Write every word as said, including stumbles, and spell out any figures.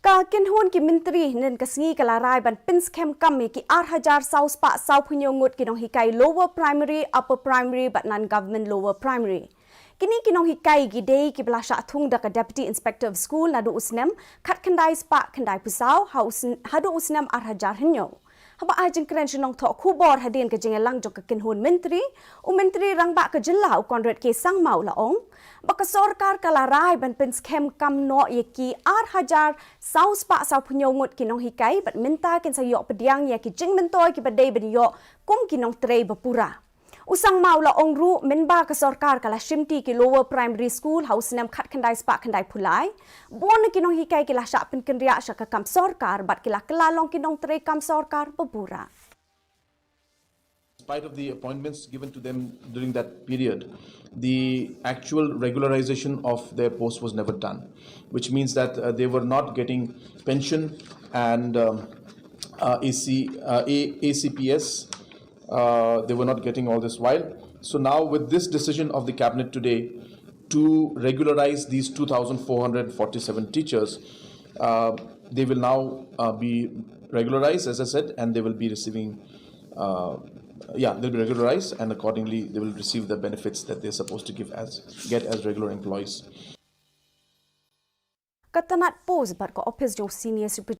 Ka kynhun ki myntri hynnin ka sngi ka la rai ban pynskhem kam ïa ki ar hajar saw spah saw phew hynñiew ngut ki nonghikai lower primary, upper primary bad non-government lower primary. Kine ki nonghikai ki dei kiba la shah thung da ka Deputy Inspector of School naduh u snem khatkhyndai spah khyndai phew saw ha u sn-, haduh u snem ar hajar hynñiew. Haba ai jingkren sha ki nongthoh khubor hadien ka jingïalang jong ka kynhun myntri, u Myntri Rangbah ka jylla u Conrad K Sangma u la ong ba ka sorkar ka la rai ban pynskhem kam noh ïa ki ar hajar saw spah saw phew hynñiew ngut ki nonghikai bad mynta kin sa ïoh pdiang ïa ki jingmyntoi kiba dei ban ïoh kum ki nongtrei bapura. U Sangma u la ong ruh mynba ka sorkar ka la shimti ki lower primary school ha u snem khatkhyndai spah khyndai phew lai, bun na ki nonghikai ki la shah pynkynriah sha ka kam sorkar bad ki la kylla long ki nongtrei kam sorkar bapura. In spite of the appointments given to them during that period, the actual regularization of their post was never done, which means that uh, they were not getting pension and um, uh, A C, uh, A- A C P S. Uh, they were not getting all this while. So now, with this decision of the cabinet today to regularize these two thousand four hundred forty-seven teachers, uh, they will now uh, be regularized, as I said, and they will be receiving uh, yeah, they'll be regularized, and accordingly, they will receive the benefits that they're supposed to give as get as regular employees. Ka tnat post bad ka ophis jong u Senior Super